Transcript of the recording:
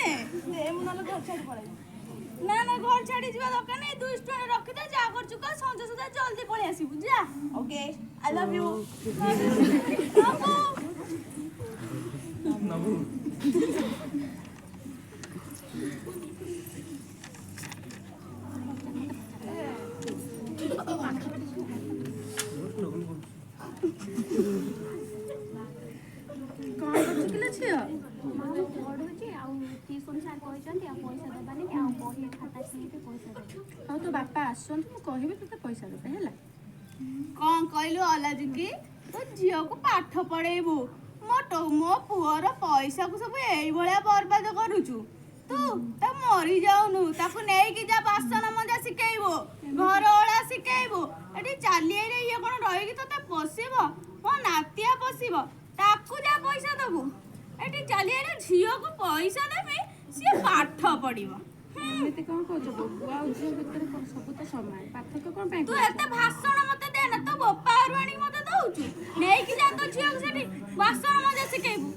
ନେ। ଦେ, ମୁଁ ନହେଲେ ଘର ଛାଡ଼ି ପଳେଇବି। ନା ନା, ଘର ଛାଡ଼ି ଯିବା ଦରକାର ନାହିଁ। 200 ଟଙ୍କା ରଖିଦେ, ଯାହା କରୁଛୁ କର, ସଞ୍ଜ ସୁଦ୍ଧା ଜଲ୍ଦି ପଳେଇ ଆସିବୁ, ଯା। Okay, I love you. ନବୁ। କଣ କରୁଛୁ କିଲୋ ଝିଅ? ମା, ମୁଁ ପଢ଼ୁଛି। ଆଉ ଟିଉସନ୍ ସାର୍ କହିଛନ୍ତି ଆଉ ପଇସା ଦେବାନି, ଆଉ ବହି ଖାତା କିଣିକି ପଇସା ଦେବେ। ହଉ, ତୋ ବାପା ଆସନ୍ତୁ, ମୁଁ କହିବି ତୋତେ ପଇସା ଦେବେ, ହେଲା? କଣ କହିଲୁ ଅଲାଜୁକି? ତୋ ଝିଅକୁ ପାଠ ପଢେଇବୁ, ମୋ ପୁଅର ପଇସାକୁ ସବୁ ଏଇଭଳିଆ ବର୍ବାଦ କରୁଛୁ ତୁ। ତା ମରି ଯାଉନୁ, ତାକୁ ନେଇକି ଯା, ବାସନ ମଜା ଶିଖେଇବୁ, ଘର ଓଳା ଶିଖେଇବୁ। ଏଠି ଚାଲି ଆଇଲେ ଇଏ କଣ ରହିକି ତୋତେ ପୋଷିବ? ମୋ ନାତିଆ ପୋଷିବ ତାକୁ, ଯା ପଇସା ଦବୁ। ଏଠି ଚାଲି ଆଇଲେ ଝିଅକୁ ପଇସା ଦେବି, ସିଏ ପାଠ ପଢିବ। ଏମିତି କଣ କହୁଛ ବୋଉ? ପୁଅ ଆଉ ଝିଅ ଭିତରେ କଣ, ସବୁ ତ ସମାନ, ପାର୍ଥକ୍ୟ କଣ ପାଇଁ ତୁ କରୁଛ? ଏତେ ଭାଷଣ ମତେ ଦେ ନା, ତୋ ବୋପା ଘରୁ ଆଣିକି ମତେ ଦଉଛୁ। ନେଇକି ଯା ତୋ ଝିଅକୁ, ସେଠି ବାସନ ମଜା ଶିଖେଇବୁ।